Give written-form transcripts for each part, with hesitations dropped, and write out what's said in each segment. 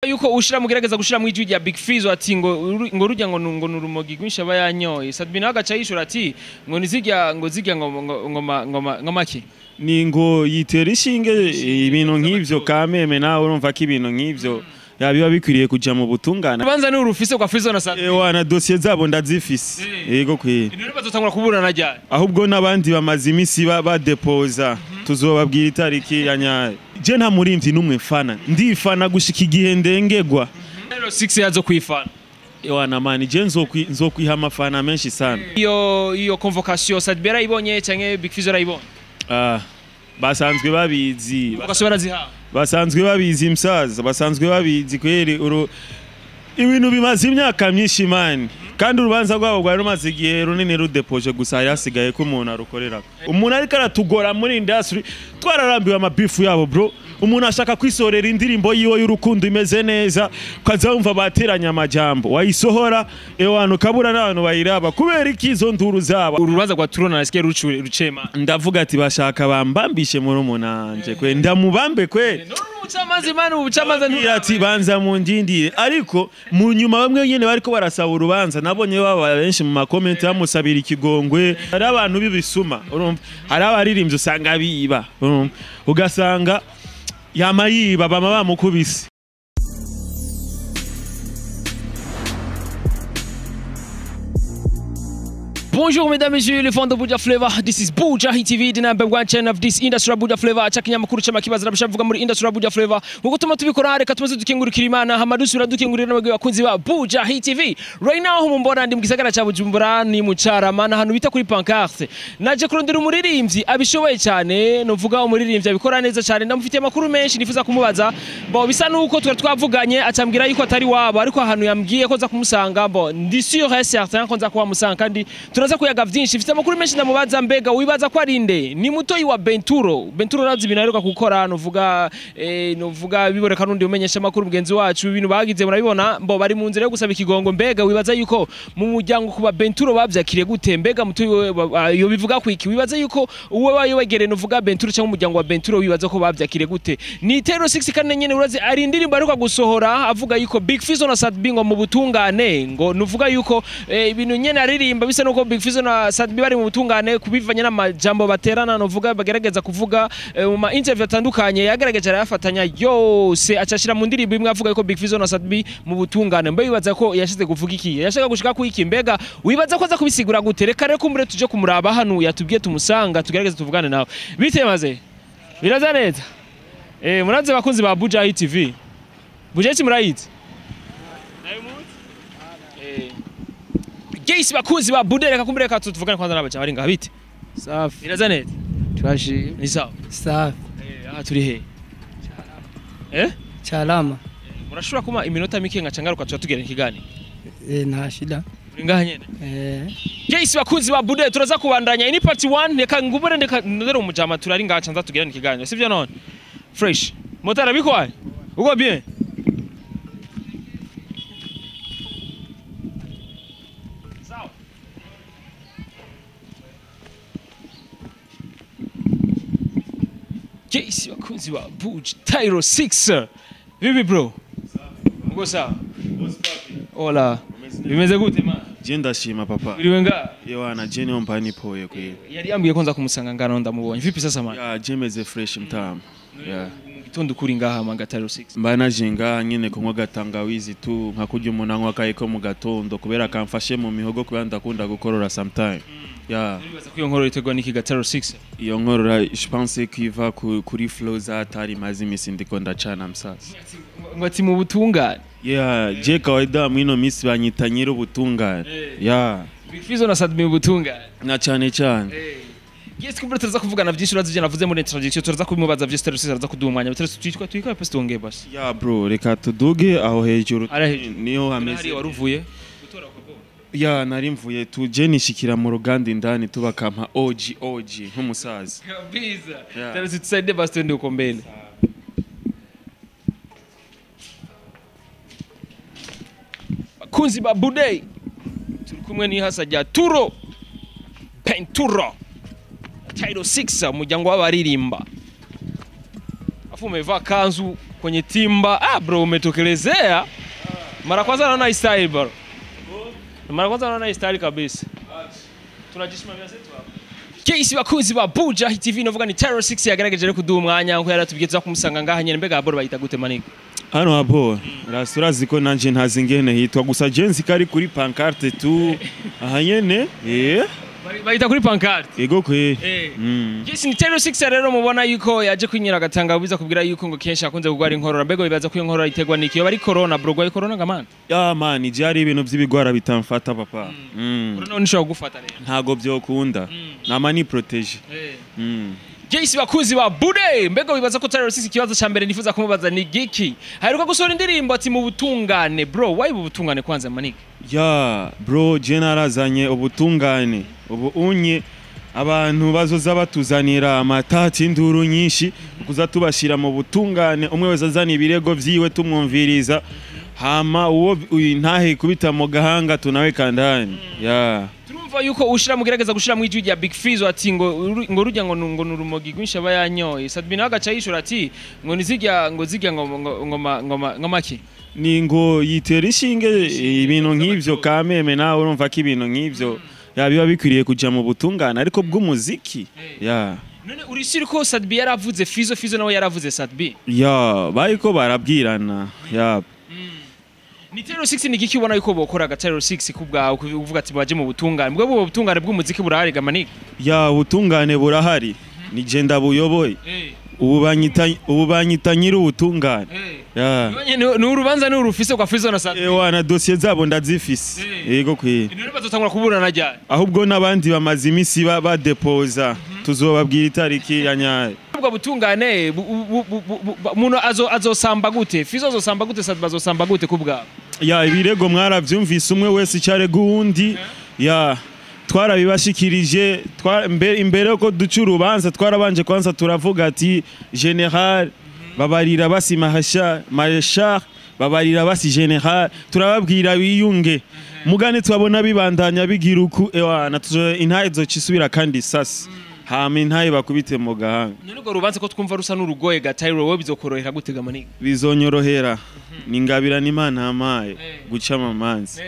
Yuko ushira mugerageza gushira mu ijwi rya Big Fizzo ati ngo rujya ngo nurumogi gwinshi aba yanyoye. Sadbi nawe agaca yishura ati ngo nizijya ngo zijya ngo maki ni ngo yitera ishinge ibintu nk'ivyo kameme, nawe urumva ko ibintu nk'ivyo yabiba bikwiriye kuja mu butungane. Urubanza ni urufise kwa Fizzo na Sadbi. Ewa na dossier zabo ndazifise. Yego kwiye. None bazotangura kuburana ryari? Ahubwo n'abandi bamaze imisi badepoza tuzobabwira itariki ya nyayo. Je nta murimvyi n'umwe mfana, ndifana gushika igihe ndengegwa. Rero 6 yazo kwifana. Ewa na mani je nzokwiha amafana menshi sana. Iyo convocation Sadbi yarayibonye canke Big Fizzo yarayibonye? Ah, basanzwe babizi. Convocation barazihawe. Basanzwe babizi msaza, basanzwe babizi kweri ibintu bimaze imyaka myinshi mani. Kandi urubanza rwabo rwari rumaze igihe runini rudepoje, gusa hari hasigaye ko umuntu arukorera. Umuntu ariko aratugora muri industry, twararambiwe amabifu yabo bro. Umuntu ashaka kwisorera indirimbo yiwe y'urukundo imeze neza, ukaza wumva bateranya amajambo, wayisohora ewana ukabura n'abantu bayiraba kubera iki izo nduru zabo. Urubanza rwa Turona nasigaye rucema. Ndavuga ati bashaka bambambishe muri umunanje kwe, ndamubambe kwe. Ubucamanza imana ubucamanza ati banza mundindire, ariko mu nyuma bamwe nyene bariko barasaba urubanza nabonye baba benshi mu makomenti bamusabira ikigongwe. Hari abantu bibisuma urumva, hari abaririmbyi usanga biba urumva, ugasanga yama yiba bama bamukubise. Bonjour mesdames et messieurs, les fans de Buja Flavor. This is Buja Hit TV, the number one channel of this industry Buja Flavor. Chakinyamakuru cy'amakibazo rabishavuga muri industry Buja Flavor. Nkuko tuma tubikora reka tumaze dukengurukira Imana, hama dusubira dukengurira n'abagwi bakunzi ba Buja Hit TV. Right now mumbona ndi mu gisagara ca Bujumbura, ni mu Carama, ahantu bita kuri pancarte. Naje kurondera umuririmbyi abishoboye cyane, novuga umuririmbyi abikora neza cyane, ndamufitiye amakuru menshi nifuza kumubaza. Bo bisa nuko twari twavuganye acambwira yuko atari wabo, ariko ahantu yambwiye ko nza kumusanga, bo ndi sûr et certain ko nza kuhamusanga kandi turaza kuyaga vyinshi. Mfite amakuru menshi ndamubaza. Mbega wibaza ko arinde ni mutoyi wa Benturo? Benturo razi ibintu aheruka gukora, novuga novuga biboreka nundi umenyesha amakuru mugenzi wacu, ibintu bagize murabibona, mbo bari mu nzira yo gusaba ikigongo. Mbega wibaza yuko mu muryango kuba Benturo bavyakiriye gute? Mbega mutoyi yo bivuga kwiki? Wibaza yuko uwe wayo novuga Benturo cyangwa umuryango wa Benturo wibaza ko bavyakiriye gute? Ni Tero 6 kandi nyene urazi ari indirimbo aheruka gusohora avuga yuko Big Fizzo na Sadbi ngo mu butungane, ngo nuvuga yuko ibintu nyene aririmba bisa nuko Big Fizzo na Sadbi bari mu butungane kubivanye n'amajambo baterana, novuga bagerageza kuvuga mu ma interview atandukanye yagerageje arayafatanya yose acashira mu ndirimbo imwe avuga yuko Big Fizzo na Sadbi mu butungane. Mbe wibaza ko yashize kuvuga iki? Yashaka gushika ku iki? Mbega wibaza ko aza kubisigura gute? Reka rero kumbure tuje kumuraba hano yatubwiye tumusanga tugerageze tuvugane nawe. Bite maze? Biraza neza? Muraze bakunzi ba Buja Hit TV. Buja Hit murayizi? Nayo muzi? Geyisi bakunzi ba Bude, reka kumbure reka tuvugane kwanza n'abaca bari ngaha. Bite? Safi. Biraza neza? Twashi. Ni sawa. Safi. Aha turi he? Carama. Murashobora kuma iminota mike nka cangaruka tuba ikiganiro? Nta shida. Muri ngaha nyene? Geyisi bakunzi ba Bude turaza kubandanya. Ini part 1 reka ngubure ndeka ndere umujama turari ngaha canza tugirane ikiganiro. Sivyo none? Fresh. Motara bikwaye? Uko bien? Jayce bakunzi ba Buja Tyro 6. Vipi bro? Uko sawa? Hola. Bimeze gute man? Je ndashima papa. Uriwe nga? Yewana je niyo mpani poye kwe. Yari yambwiye ko nza kumusanga ngano ndamubonye. Vipi sasa man? Ya je meze fresh mtamu. Ya. Mu gitondo kuri ngaha manga Tyro 6. Mba naje ngaha nyene kunywa gatangawizi tu nka kurya umuntu anywa akayiko mu gatondo kubera kamfashe mu mihogo kubera ndakunda gukorora sometime. Ya. Nibaza ko iyo nkorora itegwa n'iki ga Tyro 6? Iyo nkorora je pense kiva kuri flow za atari mazi imisi ndiko ndacana msasa. Ngo ati mu butungane. Yeah, je kawaida mwino misi banyita nyiri ubutungane. Yeah. Big Fizzo na Sadbi mu butungane. Na cyane cyane. Yes, kumbura turaza kuvugana vyinshi urazi ivyo navuze muri introduction, turaza kubimubaza vyinshi Tyro 6 araza kuduha umwanya. Tyro 6 twitwa pasi tuongee basi. Yeah bro, reka tuduge aho hejuru niho hameze. Hari waruvuye gutora kwa bo. Ya nari mvuye tuje nishikira mu ruganda indani tubakampa OG OG nk'umusaza. Kabisa. Tyro 6 tusaidie basi twende uko mbele. Bakunzi ba Bude turi kumwe n'ihasa rya Turo Penturo Tyro 6 umuryango w'abaririmba. Afu umevaa kanzu kwenye Kwenye timba. Ah bro, umetokelezea. Mara kwanza naona hii style bro. Mara kwanza naona hii style kabisa. Tunajisimamia zetu hapa. Kesi bakunzi ba Buja TV, novuga ni Terror 6 yagerageje rero kuduha umwanya nko yaratubwiye tuza kumusanga ngaha nyene. Mbega bro, bayita gute, maniga? Hano hapo rasi, urazi ko nanje ntazi ingene hitwa, gusa je nzi ko ari kuri pancarte tu aha nyene, eh. Bayita kuri pancarte. Ego kwe. Yes, ni Terror 6 rero mubona yuko yaje kwinyira agatanga kubwira yuko ngo kenshi akunze kugwara inkorora. Mbega bibaza ko iyo nkorora iterwa n'iki? Yoba ari corona, bro? Gwaye corona gamana? Ya man, je ari ibintu vy'ibigwara bitamfata, papa. Corona nishobora kugufata rero? Ntago vyokunda, nama ni protégé. Jayce, bakunzi ba Bude, mbega wibaza ko Terror 6, ikibazo ca mbere nifuza kumubaza ni giki? Haheruka gusohora indirimbo ati mu butungane. Bro, why mu butungane kwanza, maniga? Ya bro, je narazanye ubutungane. Ubu unye abantu bazoza batuzanira amatati, induru nyinshi, kuza tubashira mu butungane, umwe wese azana ibirego vyiwe tumwumviriza, hama uwo ntahe kubita mu gahanga tunawe kandani ya. Turumva yuko ushira mugerageza gushira mu ijwi rya Big Fizzo ati ngo rujya ngo nurumogi gwinshi aba yanyoye. Sadbi nawe agaca yishura ati ngo nizijya ngo zijya ngo ngo ngo ma- ngo ma- ngo maki. Ni ngo yitera ishinge, ibintu nk'ivyo kameme. Nawe urumva ko ibintu nk'ivyo ya biba bikwiriye kuja mu butungane, ariko bw'umuziki ya. None urisiri ko Sadbi yaravuze Fizzo, Fizzo nawe yaravuze Sadbi? Ya, bariko barabwirana ya. Ni Terror 6, ni giki ubona yuko bokora ga Terror 6 kubwawe kuvuga ati baje mu butungane? Mbwe ubwo butungane bw'umuziki burahari ga, maniga? Ya, ubutungane burahari, ni je ndabuyoboye. Ubu banyita nyiri ubutungane ya. Ni urubanza ni urufise kwa Fizzo na Sadbi? Ewa, na dosiye zabo ndazifise. Yego kwiye. None bazotangura kuburana ryari? Ahubwo n'abandi bamaze imisi badepoza, tuzobabwira itariki ya nyayo. Ubwo butungane umuntu azosamba gute? Fizzo azosamba gute? Sadbi azosamba gute kubwawe? Ya, ibirego mwaravyumvise, umwe wese icarega uwundi. Ya, twarabibashikirije imbere ko duca urubanza, twarabanje kwanza turavuga ati général babarira basi, mahasha marshal babarira basi, général turababwira biyunge. Mugane twabona bibandanya bigira uku, ewana intahe zocisubira kandi sasi, hama intahe bakubite mu gahanga. None urwo rubanza ko twumva rusa n'urugoye ga Tyro, wowe bizokorohera gute ga, maniga? Bizonyorohera, ni ngabirana Imana yampaye guca amamanza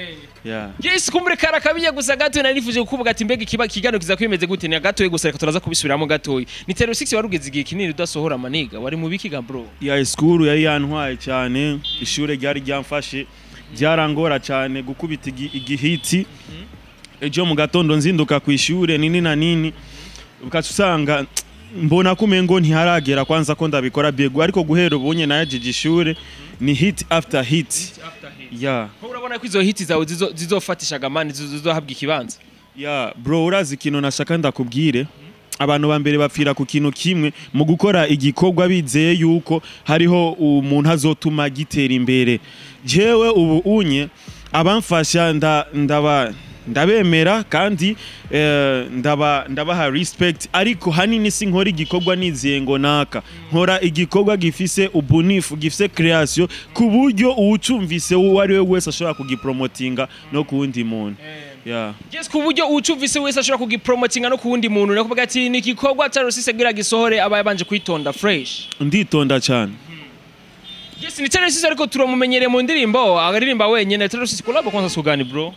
ya. Yes, kumbure karakabiye gusa gato narifuje kukuvuga ati mbega ikiba kiganiro kiza kwimeze gute, ni gatoye gusa, reka turaza kubisubiramo gatoye. Ni Terror 6, warugeze igihe kinini udasohora, maniga, wari mu biki ga, bro? Ya, school yari yantwaye cyane, ishure ryari ryamfashe, byarangora cyane gukubita igihiti ejo mu gatondo nzinduka ku ishure nini na nini, ukaca usanga mbona ko umengo ntiharagera kwanza ko ndabikora biego, ariko guhera ubunye nayajeje ishure ni hit after hit ya. Ko urabona ko izo hit zawe zizofatishaga mani, zizohabwa ikibanza? Ya bro, urazi ikintu nashaka ndakubwire? Abantu ba mbere bapfira ku kintu kimwe mu gukora igikorwa bizeye yuko hariho umuntu azotuma gitera imbere. Jewe ubu unye abamfasha ndaba ndabemera kandi ndabaha respect, ariko hanini sinkora igikorwa nizeye ngo naka, nkora igikorwa gifise ubunifu, gifise création, ku buryo uwucumvise uwo ari we wese ashobora kugipromotinga no kuwundi muntu yeah. Yes, ku buryo ucumvise wese ashobora kugipromotinga no kuwundi muntu, no kuvuga ati ni igikorwa Terror 6 kugira gisohore aba yabanje kwitonda fresh. Nditonda cyane. Yes, ni Terror 6, ariko turamumenyereye mu ndirimbo agaririmba wenyene. Terror 6, collab kwanza sugani, bro?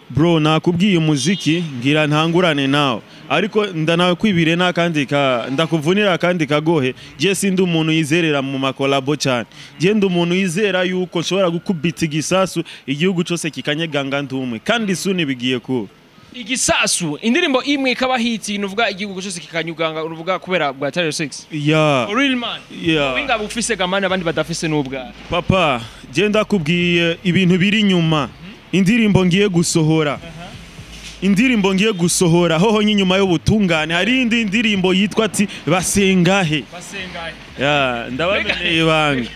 Bro, nakubwiye umuziki ngira ntangurane nawe, ariko ndanakwibire n'akandi ka ndakuvunira akandi kagohe. Je sindi umuntu yizerera mu makolabo cyane, je ndi umuntu yizera yuko nshobora gukubita igisasu igihugu cyose kikanyeganga ndumwe, kandi soon bigiye kuba. Igisasu, indirimbo imwe ikaba hit, nuvuga igihugu cyose kikanyuganga, uruvuga kubera bwa Terror 6? Ya. For real, man? Ya. Winga bufise gamani abandi badafise n'ubwa? Papa, je ndakubwiye ibintu biri inyuma, indirimbo ngiye gusohora, indirimbo ngiye gusohora hoho nyuma y'ubutungane, hari indi ndirimbo yitwa ati basengahe. Basengahe. Ya, ndabamenyeye ibanga,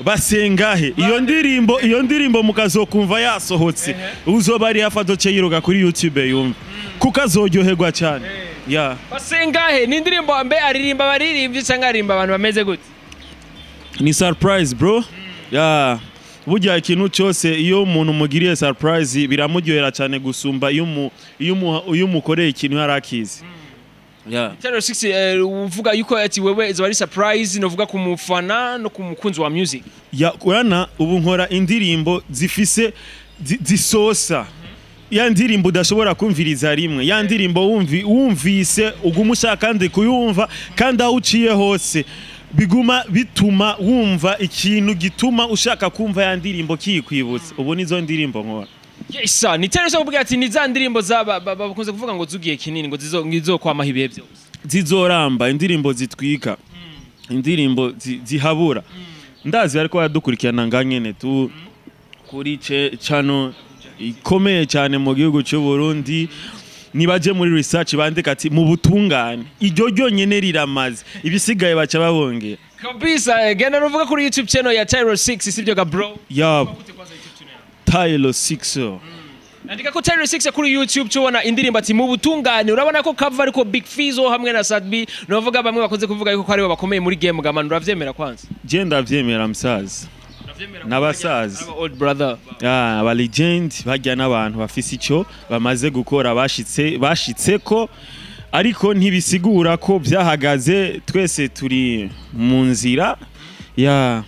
basengahe. Iyo ndirimbo, iyo ndirimbo mukazokumva yasohotse, uzoba ari afadoce yiruka kuri YouTube yumve, kuko azoryoherwa cyane ya. Basengahe ni indirimbo mbe aririmba abaririmbyi cyangwa aririmba abantu bameze gute? Ni surprise, bro. Ya, burya ikintu cyose iyo umuntu umugiriye surprise biramuryohera cyane gusumba iyo umukoreye ikintu yari akizi. Yeah. Tyro 6 uvuga yuko ati wewe izo ari surprise, novuga ku mufana no ku mukunzi wa music. Ya, urana ubu nkora indirimbo zifise zisosa, ya ndirimbo udashobora kumviriza rimwe, ya ndirimbo wumvise uguma ushaka kandi kuyumva, kandi aho uciye hose biguma bituma wumva ikintu gituma ushaka kumva ya ndirimbo kikwibutsa. Ubu nizo ndirimbo nkora. Yes sir, ni Tyro 6 kuvuga ati ni za ndirimbo za bakunze kuvuga ngo zugiye kinini, ngo zizokwamaho ibihe byose, zizoramba, indirimbo zitwika, indirimbo zihabura. Ndazi bariko baradukurikirana nga nyene tu kuri channel ikomeye cyane mu gihugu cy'u Burundi. Nibaje muri research bandika ati mu butungane, iryo ryonyene riramaze, ibisigaye baca babongera. Kabisa. Genda ruvuga kuri YouTube channel ya Tyro 6, sibyo ga bro? Ya, Tyro 6. Andika ko Tyro 6 kuri YouTube, tubona indirimbo ati mu butungane. Urabona ko cover ariko Big Fizzo hamwe na Sadbi, novuga bamwe bakunze kuvuga yuko ari bo bakomeye muri game gamana. Uravyemera kwanza? Je ndavyemera, msaza. N'abasaza. Aba old brother. Ah, aba legend bajya n'abantu bafise ico bamaze gukora, bashitseko, ariko ntibisigura ko byahagaze. Twese turi mu nzira ya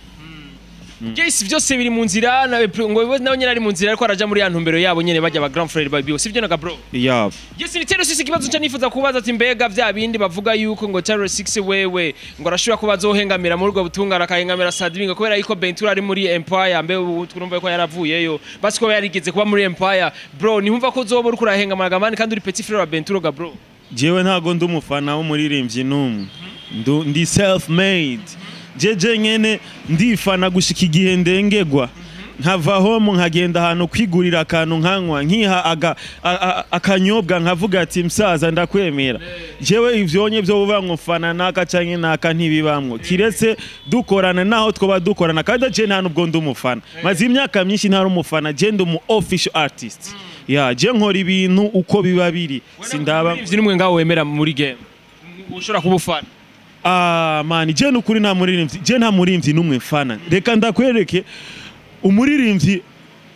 Yes, vyose biri mu nzira, nawe ngo nawe nyene ari mu nzira, ariko araja muri ya ntumbero yabo nyene bajya ba grand frère babiyo, sivyo naga bro? Ya. Yes, ni Tyro 6. Ikibazo nca nifuza kubaza ati mbega vya bindi bavuga yuko ngo Tyro 6 wewe ngo arashobora kuba azohengamira muri ubwo butungane, akahengamira Sadbi, ngo kubera yuko Bentura ari muri Empire, mbe ubu twumva ko yaravuyeyo, basi ko yarigeze kuba muri Empire, bro, nihumva ko uzoba uriko urahengamira gamani kandi uri petit frère wa Bentura ga bro? Jewe ntago ndi umufana w'umuririmbyi n'umwe. Ndi self made. Jeje nyene ndifana gushika igihe ndengegwa, nkava home nkagenda ahantu kwigurira akantu nkanywa, nkiha akanyobwa, nkavuga ati msaza ndakwemera. Jewe ivyonye byo buvuga ngo mfana naka canke naka ntibibamwo, kiretse dukorana, naho twoba dukorana. Kandi je nta nubwo ndi umufana, maze imyaka myinshi ntari umufana. Je ndi umu official artist ya je nkora ibintu uko biba biri, sindaba. Umuririmbyi n'umwe ngaho wemera muri game ushobora kuba ufana? Ah man, je nukuri nta muririmbyi, je nta muririmbyi n'umwe mfana. Reka ndakwereke umuririmbyi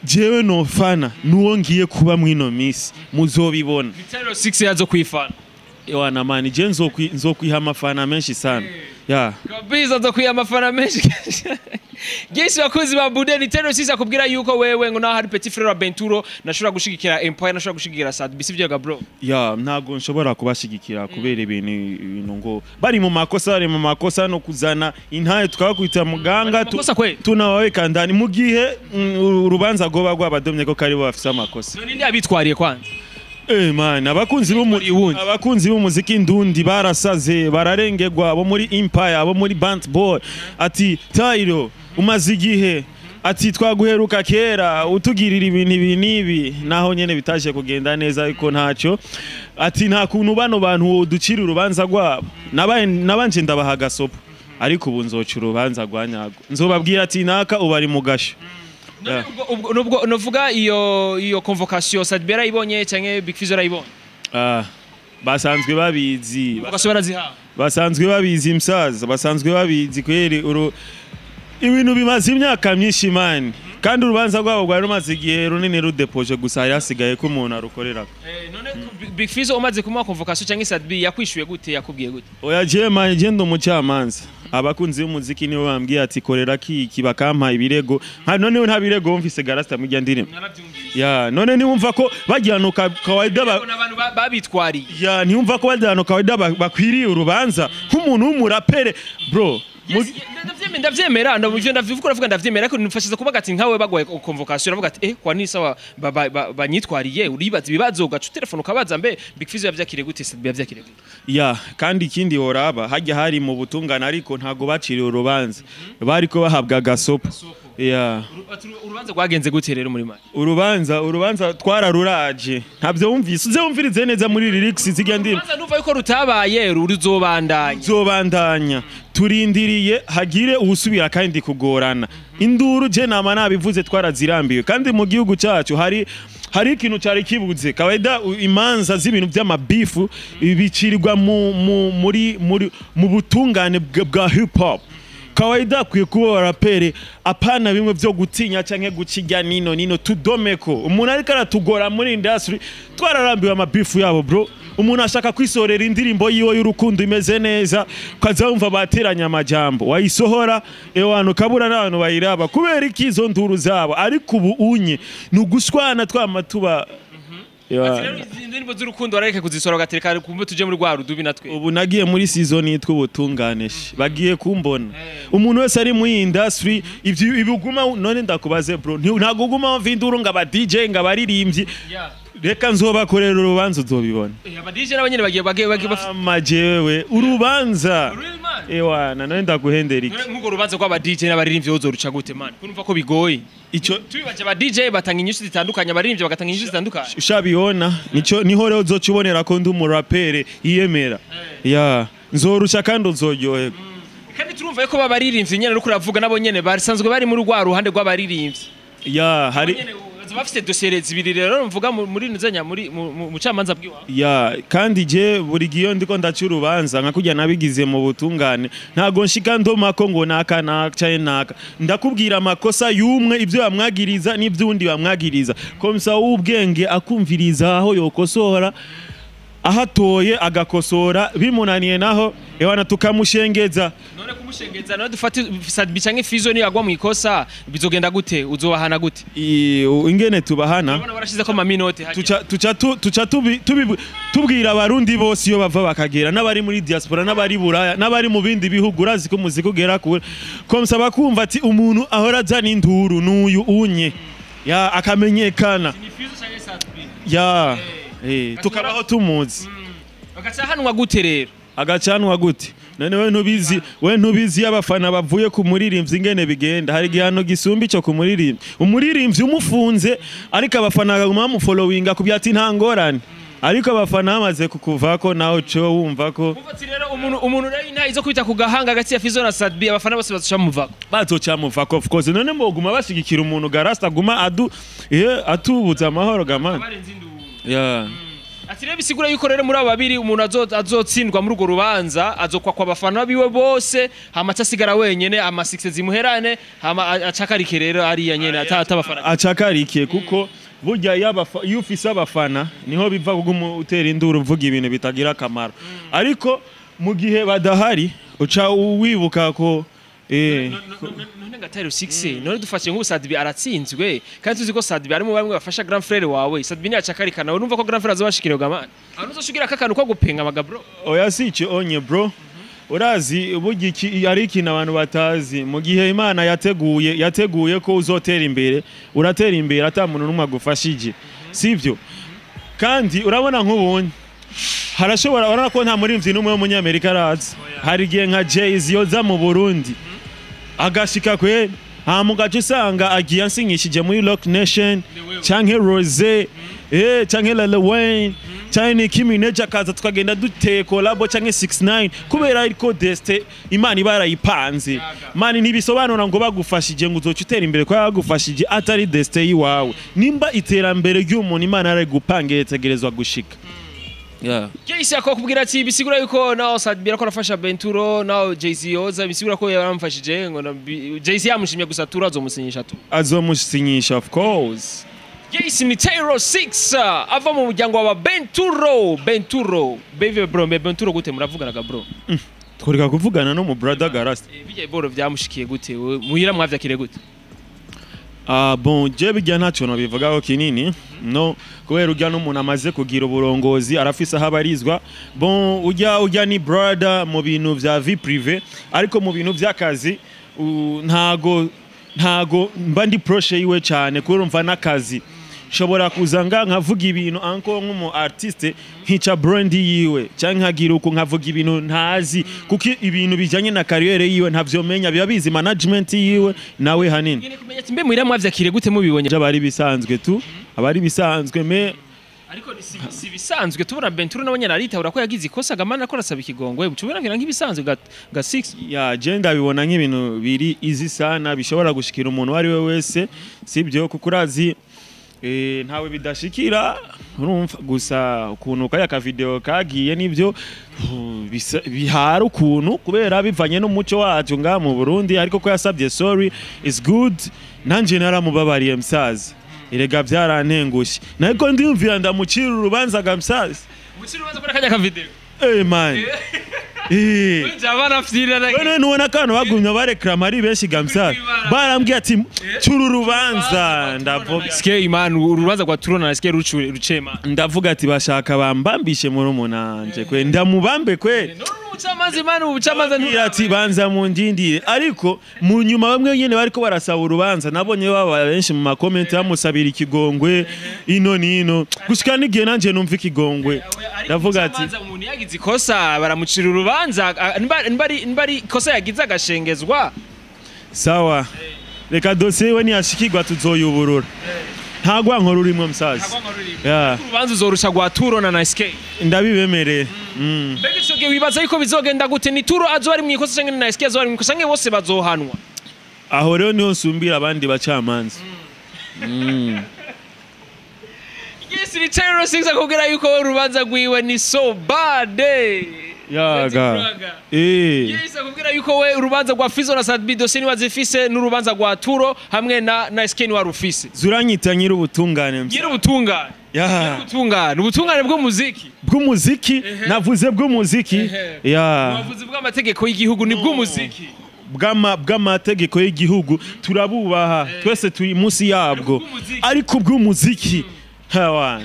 jewe nofana, nuwo ngiye kuba mwino misi, muzobibona. Tyro 6 yazo kwifana. Ewana man, je nzokwiha amafana menshi sana ya. Kabisa, zo kwiha amafana menshi. Gesi bakuzi ba Bude, ni Tyro 6 akubwira yuko wewe ngo naho hari petit frère wa Benturo, nashobora gushigikira Empire, nashobora gushigikira Sadbi, sivyo ga bro? Ya, ntago nshobora kubashigikira kubera ibintu ngo bari mu makosa, bari mu makosa no kuzana intaye tukabakwita muganga Makosa kweli? Tunawaweka ndani mu gihe urubanza rwoba rwabadomye ko kari bo bafise amakosa. None ndi abitwariye kwanza? Eh man, Iwundi. abakunzi b'umuziki ndundi barasaze, bararengerwa, abo muri Empire, abo muri Band Boy, ati Tyro umaze igihe, ati twaguheruka kera utugirira ibintu ibi n'ibi, naho nyene bitaje kugenda neza, ariko ntacyo, ati nta kuntu bano bantu ducira urubanza rwabo. Nabanje ndabaha gasopo, ariko ubu nzoca urubanza rwa nyago, nzobabwira ati naka ubu ari mu gasho. None ubwo novuga iyo convocation Sadbi yarayibonye canke Big Fizzo yarayibonye? Ah, basanzwe babizi. Convocation barazihawe? Basanzwe babizi msaza, basanzwe babizi kweri. Ibintu bimaze imyaka myinshi man, kandi urubanza rwabo rwari rumaze igihe runini rudepoje, gusa hari hasigaye ko umuntu arukorera. None Big Fizzo umaze kumuha convocation canke Sadbi, yakwishuye gute, yakubwiye gute? Oya, je man, je ndi umucamanza. Abakunzi b'umuziki nibo bambwiye ati korera kiki, bakampa ibirego. Nka none nta birego wumvise Garasta mujya ndirimbo? Narabyumvise. Ya, none niwumva ko bagihanuka kawaida Abantu babitwariye. Ya, ntiwumva ko bagihanuka kawaida bakwiriye urubanza nk'umuntu w'umurapere bro? Yes, ndavyemera, ndabivyo ndavuga, uravuga ndavyemera, ariko nifashiza kuvuga ati nkawe bagwaye convocation, uravuga ati kwa ni sawa banyitwariye, uribaza ibibazo, ugaca telefone ukabaza mbe Big Fizzo yavyakiriye gute, Sadbi yavyakiriye gute? Ya, kandi ikindi horaba hajya hari mu butungane, ariko ntago baciriye urubanza, bariko bahabwa agasopo ya. Urubanza rwagenze gute rero muri make? Urubanza twararuraje, ntabyo wumvise? Uze wumvirize neza muri lyrics zijya ndimo. Urubanza numva yuko rutabaye, ruzobandanya. Zobandanya, turindiriye hagire uwusubira kandi kugorana induru. Je nama nabivuze, twarazirambiwe. Kandi mu gihugu cyacu hari ikintu cyari kibuze kawaida, imanza z'ibintu by'amabifu bicirirwa mu, mu, muri, muri mu butungane bwa hip hop. Kawaida akwiye kuba barapere, apana bimwe byo gutinya canke gukijya nino nino tudomeko. Umuntu ariko aratugora muri industry, twararambiwe amabifu yabo bro. Umuntu ashaka kwisorera indirimbo yiwe y'urukundo imeze neza, ukaza wumva bateranya amajambo, wayisohora ewana ukabura n'abantu bayiraba kubera iki izo nduru zabo. Ariko ubu unye ni uguswana twama tuba. Ati rero izi ndirimbo z'urukundo barareka kuzisora, bagatereka kumbe tuje muri rwa rudubi natwe. Ubu nagiye muri season yitwa ubutungane, bagiye kumbona. Umuntu wese ari muri industry ibyo ibuguma. None ndakubaze bro, ntabwo uguma wumva induru ngo aba DJ, ngo abaririmbyi? Reka nzobakorera urubanza, uzobibona. Aba DJ nabo nyene bagiye bafite Ama jewe urubanza. Real man. Ewana, none ndaguhendera iki? None nk'urwo rubanza rw'aba DJ n'abaririmbyi uzoruca gute man? Ko numva ko bigoye. Ico tubibaje, aba DJ batanga inyishu zitandukanye, abaririmbyi bagatanga inyishu zitandukanye. Ushabibona nico niho rero uzoca ubonera ko ndi umurapere yiyemera. Ya, nzorusha kandi uzoryoherwa. Kandi turumva yuko babaririmbyi nyene uriko uravuga nabo nyene basanzwe bari muri rwa ruhande rw'abaririmbyi. Ya, hari nyene baza bafite dosiye zibiri rero mvuga muri nuzenya muri mu camanza bw'iwabo. Ya, kandi je buri gihe iyo ndiko ndaca urubanza nka kurya nabigize mu butungane, ntago nshika ndomako ngo naka naka canke naka. Ndakubwira amakosa y'umwe, ibyo bamwagiriza n'ivy'undi bamwagiriza, comme ça w'ubwenge akumviriza aho yokosora, ahatoye agakosora, bimunaniye naho ewana tukamushengeza. None kumushengeza, none dufate Sat-B canke Fizo niyo agwa mu ikosa, bizogenda gute? Uzobahana gute? Ingene tubahana? Urabona barashize ko amaminote hajya. Tuca tubwira abarundi bose iyo bava bakagera, n'abari muri diaspora, n'abari Buraya, n'abari mu bindi bihugu. Urazi ko umuziki ugera kure, comme ça bakumva ati umuntu ahora azana induru n'uyu unye ya akamenyekana. Ni Fizo canke Sat-B. Ya, tukabaho tumuzi. Bagaca hanwa gute rero? Agacanwa gute? None we ntubizi iyo abafana bavuye ku muririmbyi ingene bigenda? Hari igihano gisumba ico ku muririmbyi. Umuririmbyi umufunze, ariko abafana baguma bamufollowinga kubya ati nta ngorane, ariko abafana bamaze kukuvako nawe uco wumva ko Umva ati rero umuntu rero intayi zo kwita ku gahanga hagati ya Fizo na Sat-B, abafana bose bazoca muvako. Bazocamuvako, of course. None mboguma bashigikira umuntu garasta aguma adu atubuza amahoro gamana? Barenze induru. Yeah. Ati rero bisigura yuko rero muri abo babiri umuntu azotsindwa muri urwo rubanza azokwa kwa bafana biwe bose, hama acasigara wenyene, ama success zimuherane, hama acakarike rero ariya nyene atabafana. Acakarikiye, kuko burya iyo ufise abafana niho biva kuguma utera induru, uvuga ibintu bitagira akamaro. Ariko mu gihe badahari uca wibuka ko None ngatari 6, none dufashe nk'ubu Sat-B aratsinzwe, kandi tuzi ko Sat-B ari mu bamwe bafasha grand frère wawe. Sat-B niyacakarikana, urumva ko grand frère azobashikira gamana, aho uzoshugira kakantu ko gupenga amaga bro. Oya, si icyo onye bro. Urazi burya iki ari ikintu abantu batazi: mu gihe Imana yateguye ko uzotera imbere, uratera imbere ata muntu n'umwe agufashije, sivyo? Kandi urabona nk'ubundi harashobora, urabona ko nta murimvyi n'umwe w'umunyamerika araza. Hari igihe nka Jay-Z yoza mu Burundi agashika kweri, hama ugaca usanga agiye ansinyishije muri Roc Nation, canke Rose, canke Lil Wayne, canke Nicki Minaj, akaza tukagenda duteye collabo, canke 69, kubera ariko destin Imana iba yarayipanze mani. Ntibisobanura ngo bagufashije ngo uzoca utera imbere, ko bagufashije atari destin yiwawe. Nimba iterambere ry'umuntu Imana yarayigupangiye, ritegerezwa gushika, yeah. Jay-Z akakubwira ati bisigura yuko nawe Sat-B ariko arafasha Benturo, nawe Jay-Z yoza bisigura ko yaramfashije, ngo Jay-Z yamushimye gusa tura azomusinyisha tu. Azomusinyisha, of course. Jay-Z ni Taylor 6 ava mu muryango wa Benturo. Benturo baby bro, mbe Benturo gute muravuganaga bro? Twereka kuvugana no mu brother Garasta. Bijya boro byamushikiye gute? Wewe muhira mwavyakire gute? Ah bon, je bijya ntacyo nobivugaho kinini, no kubera ujya n'umuntu amaze kugira uburongozi arafise aho abarizwa. Bon, ujya ni brother mu bintu vya vie privée, ariko mu bintu vy'akazi ntago mba ndi proche yiwe cyane, kubera umva n'akazi nshobora kuza nga nkavuga ibintu anko nk'umu artiste nkica brand yiwe, cyangwa nkagira uko nkavuga ibintu ntazi, kuko ibintu bijyanye na carrière yiwe ntavyomenya, biba bizi management yiwe nawe hanini. Nyene kumenya ati mbe muhira mwavyakire gute mubibonye? Abari bisanzwe tu, abari bisanzwe me. Ariko si bisanzwe tubona Benturo nawe nyene aritahura ko yagize ikosa gamana ko arasaba ikigongwe, tubona nk'ibisanzwe ga 6. Ya, je ndabibona nk'ibintu biri easy sana, bishobora gushikira umuntu uwo ari we wese, sibyo? Kuko urazi ntawe bidashikira. Urumva gusa ukuntu kaya ka video kagiye nibyo bihara ukuntu, kubera bivanye n'umuco wacu nga mu Burundi. Ariko ko yasabye sorry is good, nanje naramubabariye msaza. Erega byarantengushye, nariko ndiyumvira ndamucira urubanza ga msaza. Umucira urubanza kuri kajya ka video. Eh man. Eh. Jabana fyira na. None nubona akantu bagumye bareklama ari benshi gamsa. Barambwiye ati cura urubanza, ndavuga. Ske imana urubanza rwa Turona na Ske rucu rucema. Ndavuga ati bashaka bambambishe muri umunanje kwe, ndamubambe kwe. None umucamanza imana ubucamanza. Ngira ati banza mundindire, ariko mu nyuma bamwe nyene bariko barasaba urubanza, nabonye baba benshi mu makomenti bamusabira ikigongwe ino nino, gushika n'igihe nanje numva ikigongwe, ndavuga ati umucamanza umuntu yagize ikosa baramucira urubanza, nimba ari ikosa yagize agashengezwa. Sawa, reka dosiye we niyashikirwa tuzoyuburura, nta gwankora urimwo musaza. Yeah. Urubanza uzorusha rwa Turona na SK. Ndabibemereye. Mbega ico gihe wibaza yuko bizogenda gute? Ni Turo azoba ari mw'ikosa canke ni na SK azoba ari mw'ikosa canke bose bazohanwa? Aho rero niho nsumbira abandi bacamanza. Yes, ni Terror 6 akubwira yuko urubanza rwiwe ni so bad. Yaga. Eh. Yes, akubwira yuko we urubanza rwa Fizo na Sadbi dossier niwe azifise, n'urubanza rwa Turo hamwe na SK niwe arufise. Zuranyita nyiri ubutungane. Nyiri ubutungane. Ya. Ubutungane, ubutungane bw'umuziki. Bw'umuziki, navuze bw'umuziki. Ya. Ubuvuzi bw'amategeko y'igihugu ni bw'umuziki. Bw'amategeko y'igihugu turabubaha twese, turi munsi yabwo. Bw'umuziki. Ariko bw'umuziki hawa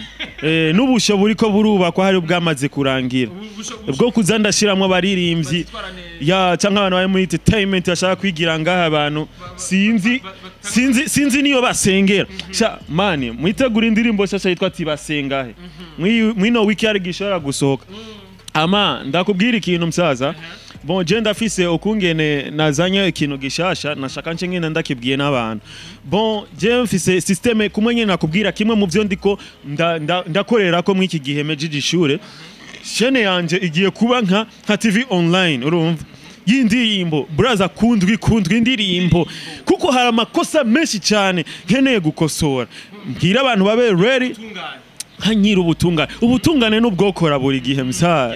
n'ubusho buriko burubakwa, hari bwamaze kurangira bwo kuza ndashiramwo abaririmbyi ya canke abantu bari muri entertainment bashaka kwigira ngaha. Abantu sinzi niyo basengera. Sha mani, mwitegura indirimbo shasha yitwa ati basengahe. Mwino wiki hari gishobora gusohoka. Ama ndakubwira ikintu msaza, bon, je ndafise ukungene nazanye ikintu gishasha, nashaka nce ngene ndakibwiye n'abantu. Bon, je mfise système kumwe nyene nakubwira kimwe mu byo ndiko ndakorera ko mw'iki gihe mejije ishure. Chaîne yanje igiye kuba nka TV online, urumva, y'indirimbo braza, kundwi kundwi indirimbo, kuko hari amakosa menshi cyane nkeneye gukosora. Mbwira abantu babe ready nka nyiri ubutungane. Ubutungane n'ubwokora buri gihe msaza.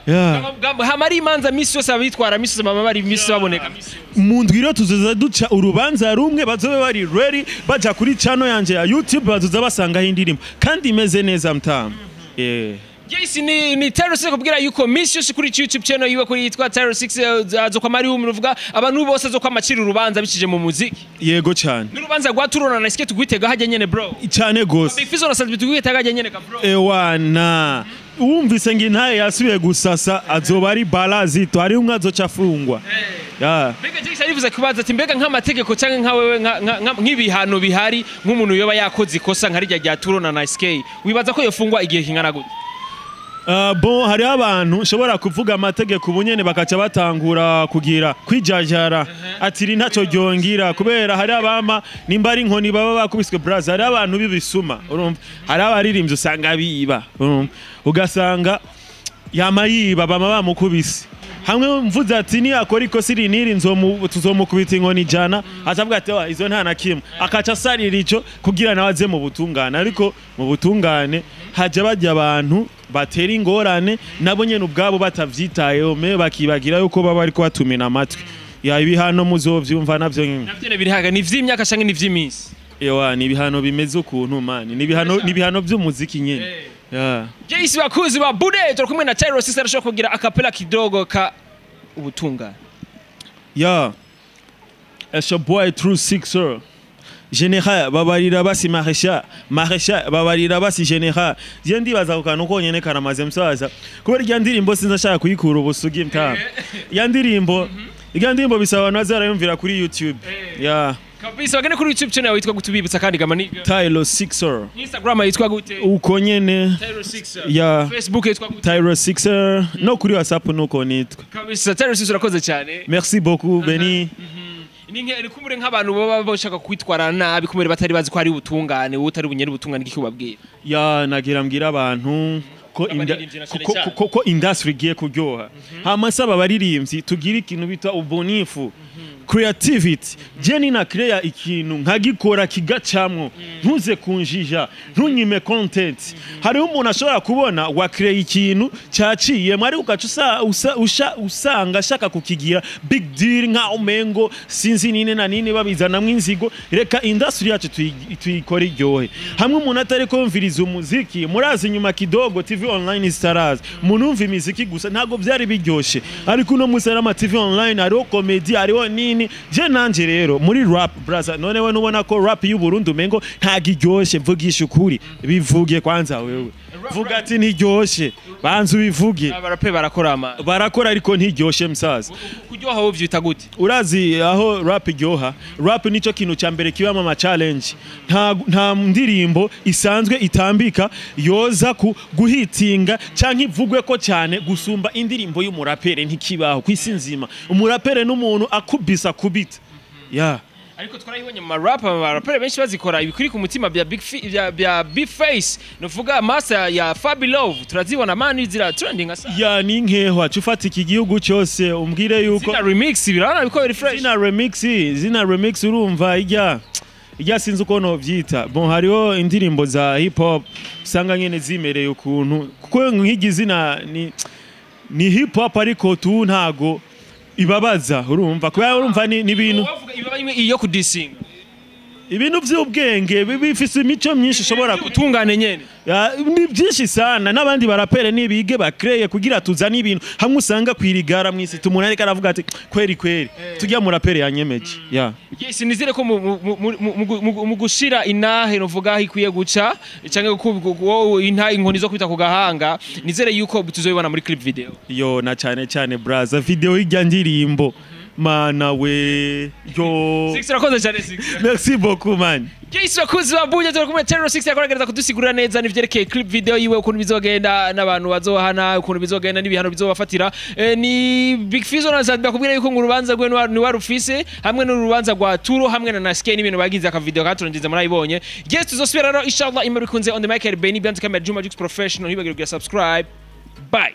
Yeah. Hamari imanza misi yose, abitwara misi yose baba bari misi baboneka misi yose. Mu ndwi rero tuzoza duca urubanza rumwe, bazobe bari ready, baja kuri channel yanje ya YouTube bazoza basangaho indirimbo kandi imeze neza mtamu. Yeah. Yes, ni Terror 6 kubwira yuko misi yose kuri YouTube channel yiwe kuri yitwa Terror 6 azokwama ari umuntu uvuga abantu bose azokwama acira urubanza bicishije mu muziki. Yego cyane. N'urubanza rwa Turona na Ske tugwitega hajya nyene, bro. Cyane gose. Big Fizzo na Sadbi tugwitega hajya nyene ka, bro. Ewana, wumvise ngo intaye yasubiye gusasa, azoba ari barazito, hari umwe azoca afungwa. Yeah. Mbega Jax arivuze kubaza ati mbega nk'amategeko canke nka wewe nk'ibihano bihari, nk'umuntu yoba yakoze ikosa nka rijya rya Turona na SK, wibaza ko yofungwa igihe kingana gute? Bon, hariho abantu nshobora kuvuga amategeko ubu nyene bakaca batangura kugira kwijajara ati iri ntacyo ryongira, kubera hari abama nimba ari inkoni baba bakubiswe braza. Hariho abantu b'ibisuma, urumva, hariho abaririmbyi usanga biba, urumva, ugasanga yama yiba, bama bamukubise. Hamwe mvuze ati niyakora ikosa iri n'iri tuzomukubita inkoni 100, acavuga ati: "Wa, izo nta na kimwe", akaca asarira ico kugira nawe aze mu butungane. Ariko mu butungane haja bajya abantu batera ingorane nabo nyene ubwabo batavyitayeho, me bakibagira yuko baba bariko batumina amatwi ya ibihano muzovyumva navyo nyene. Navyo nyene biri haga ni ivy'imyaka canke ni ivy'iminsi? Ewa, ni ibihano bimeze ukuntu mani, ni ibihano vy'umuziki nyene. Yeah. Jayisi bakuzi ba Bude, turi kumwe na Tyro Sister, arashobora kugira acapella kidogo ka ubutungane. Yeah. It's your boy True Sixer. Général babarira basi maréchal, maréchal babarira basi général. Je ndibaza ku kantu konyene karamaze musaza. Kubera irya ndirimbo sinza shaka kuyikura ubusugi mtama. Ya ndirimbo, irya ndirimbo bisaba abantu bazarayumvira kuri YouTube. Yeah. Kabisa, bagende kuri YouTube channel yitwa gute? Ubibutsa kandi gamaniga. Tylo Sixer. Instagram yitwa gute? Uko nyene. Tyro Sixer. Yeah. Facebook yitwa gute? Tylo Sixer. No kuri WhatsApp nuko nitwa. Kabisa, Tyro Sixer, urakoze cyane. Merci beaucoup, Benny. Ni kumure nk'abantu baba bashaka kwitwara nabi, kumure batari bazi ko ari ubutungane, wowe utari bunyere ubutungane, iki ubabwira? Ya, nagira mbwira abantu ko Abaririmbyi na cyane cyane. Ko industry igiye kuryoha. Hama saba abaririmbyi tugira ikintu bita ubunifu. Creativity, je nina create ikintu nkagikora kigacamwo, ntuze kunjija, ntunyime content. Hariho umuntu ashobora kubona wa create ikintu cyaciyemo, ariko ugaca usanga ashaka kukigira big deal, nka umengo sinzi nine na nine babizanamwo inzigo. Reka industry yacu tuyikore iryohe. Hamwe umuntu atari kumviriza umuziki, murazi inyuma kidogo TV online stars, umuntu umva imiziki gusa ntabwo byari biryoshe, ariko uno munsi hari ama TV online, hariho comedy, hariho nini. Je nanje rero muri rap, brother, none we nubona ko rap y'u Burundi umengo ntago iryoshe? Mvugisha ukuri, bivuge kwanza wewe, vuga ati ntiryoshe, banza ubivuge. Abarape barakora ama Barakora, ariko ntiryoshe, msaza. Kuryoha wowe vyita gute? Urazi aho rap iryoha? Rap nico kintu cya mbere kibamo ama challenge. Nta ndirimbo isanzwe itambika yoza ku guhitinga canke ivugwe ko cyane gusumba indirimbo y'umurapere, ntikibaho kwisi nzima. Umurapere n'umuntu akubisa kubita ya. Ariko twarayibonye mu marap, abarapere benshi bazikora, ibikuri ku mutima bya Big Fi, bya Big Face, nuvuga master ya Fabi Love, turazibona man, zira trending asa. Ya, ni nkehwa ufata iki gihugu cyose umbwire yuko Zina remix birabona biko biri fresh. Zina remix urumva ijya sinzi uko novyita. Bon, hariho indirimbo za hip hop usanga nyene zimereye ukuntu, kuko nk'igi zina ni hip hop, ariko tu ntago ibabaza, urumva, kubera urumva ni ibintu Wavuga ibaba imwe iyo kudisinga. Ibintu vy'ubwenge bifise imico myinshi ushobora Utungane nyene. Ya, ni byinshi sana. N'abandi barapere nibige bakreye kugira tuzane ibintu hamwe usanga kwirigara mwisi umuntu ariko aravuga ati kweri kweri tujya murapere yanyemeje ya. Yes, nizere ko mu gushira inahe, nuvuga aho ikwiye guca canke wowe inta inkoni zo kwita ku gahanga, nizere yuko tuzobibona muri clip video. Yo, na cyane cyane braza, video y'ijya ndirimbo, mana we, yo. Six, urakoze cyane, Six. Merci beaucoup, man. Yes, bakuzi ba Buja, turi kumwe Terror 6, yakoragereza kudusigurira neza n'ivyerekeye clip video yiwe, ukuntu bizogenda n'abantu bazohana, ukuntu bizogenda n'ibihano bizobafatira. Ni Big Fizzo na Zadba bakubwira yuko ngo urubanza rwe ni warufise hamwe n'urubanza rwa Turo hamwe na Naske n'ibintu bagize aka video katurondeze, murayibonye. Yes, tuzosubira rero inshallah Imana ikunze. On the mic Benny Beyond Camera, Juma Jux Professional, ntibagire kugira subscribe. Bye.